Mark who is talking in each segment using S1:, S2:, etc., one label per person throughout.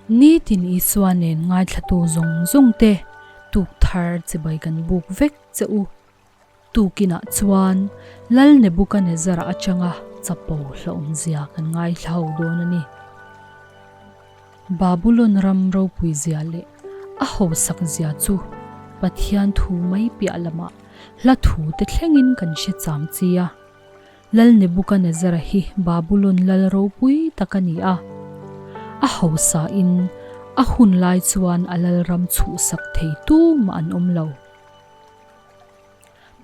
S1: Nitin Isua nen ngaithlatu zawng zawng te tuk thar chibai kan buk vek che u. Tukinah chuan Lal Nebukanezzara atanga chapo hlauhawmzia kan ngaithla ho dawn a ni. Babulon ram ropui zia leh a hausak zia chu Pathian thu mai piah lamah hla thu te thlengin kan hre cham chi a. Lal Nebukanezzara hi Babulon lal ropui tak a ni a. A hausain a hun lai chuan a lalram chhuhsak thei tumah an awm lo.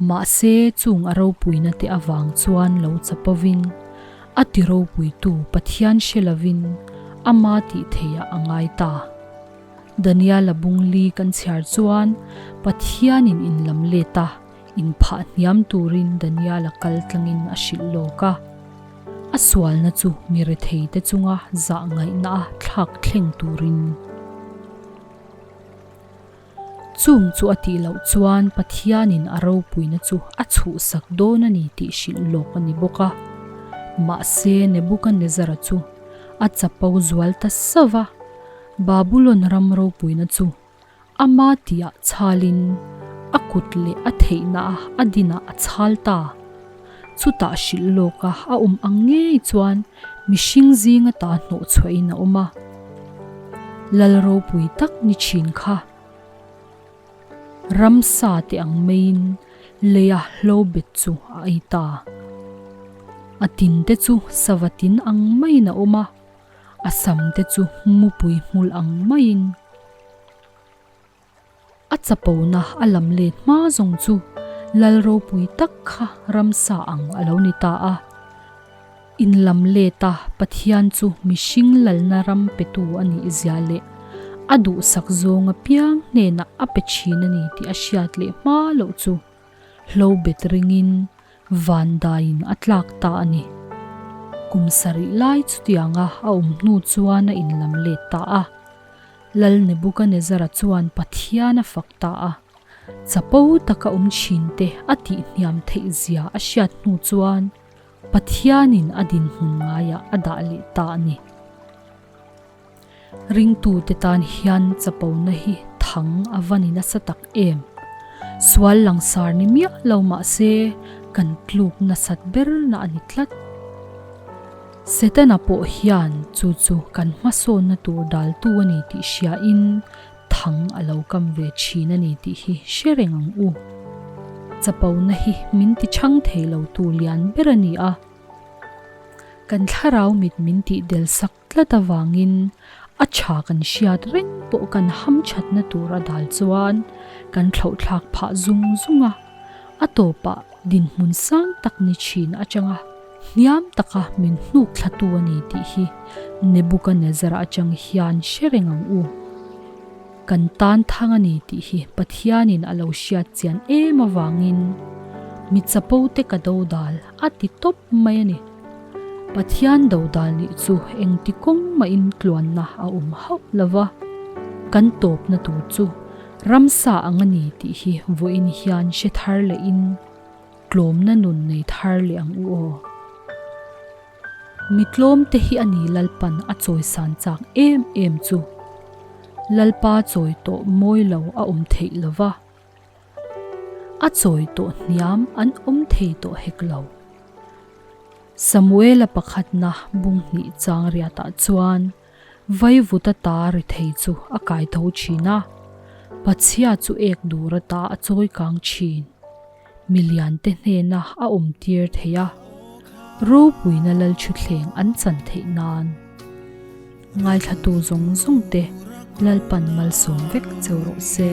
S1: Mahse, chung a ropuina te avang chuan lo chapovin, a ti ropuitu Pathian hre lovin ama tih theiah a ngai ta. Daniela bung li kan chhiar chuan Pathianin inlam let a. Inphah hniam turin Daniel-a kal tlangin a hrilh lawk a. A sualna chu mi retheite chunga zah ngaihna a thlak thleng turin. Chung chu a tih loh chuan Pathianin a ropuina chu a chhuhsak dawn a ni tih hrilh lawk a ni bawk a. Mahse Nebukanezzara chu a chapo zual ta sauh va, Babulon ram ropuina chu Ama tihah chhalin a kut leh a theihna a a dinah a chhal ta. Chutah hrilh lawka a awm ang ngei chuan mihring zinga ta hnawh chhuahin a awm a. Lal ropui tak ni thin kha. Ramsa te ang maiin leia hlo bet chu a ei ta. A tin te chu sava tin ang maiin a awm a. A sam te chu mupui hmul ang maiin a chapona a lam let hma zawng chu lal ropui tak kha ramsa ang a lo ni ta a. In lam leta Pathian chu mihring lalna ram petu a nih zia leh a duhsak zawng apiang hnenah a pe thin a ni tih a hriat leh hma loh chu hlo bet ringin Van daiin a tlak ta a ni. Kum sarih lai chutianga a awm hnu chuan a inlam let ta a. Lal Nebukanezzara chuan Pathian a fak ta a. Chapo taka awm thinte a tihhniam theih zia a hriat hnu chuan Pathianin a dinhmun ngaiah a dah leh ta a ni. Ringtute tan hian chapona hi thang a va ni nasa tak em? Sual langsar ni miah lo mah se kan tluk nasat ber na a ni tlat. Setana pawh hian chu chu kan hmasawnna tur daltu a ni tih hriain thang a lo kam ve thin a ni tih hi hre reng ang u. Chapona hi min ti chhang thei lo tu lian ber a ni a. Kan thlarau mit min tih del sak tlat avangin a tha kan hriat reng pawh kan ham thatna tur a dal chuan kan thlauhthlak phah zung zung a, a tawpah dinhmun sang tak ni thin atanga hniam taka min hnuk thlatu a ni tih hi Nebukanezzar atang hian hre reng ang u. Kan tan thang a ni tih hi Pathianin a lo hriat chian em avangin mi chapo te ka dodal a ti tawp mai a ni. Pathian dodal nih chu engti kawng mahin tluanna a awm hauh lo va, kan tawpna tur chu ramsa ang a ni tih hi vawiin hian hre thar lehin tlawmna nun nei thar leh ang u aw. Mi tlawmte hi a ni Lalpan a chawisan chak em em chu. Lalpa chawi tawh mawi lo a awm theih lo va. A chawi tawh hniam an awm thei tawh hek lo. Samuela pakhatna bung hnih chang riatah chuan vaivuta ta ri thei chu a kai tho thin a, pachhia chu ek dur ata a chawi kang thin. Miliante hnena a awm tir thei a, ropuina lalthuthleng an chan theih nan. Ngaithlatu zawng zawng te Lalpan malsawm vek cheu rawh se.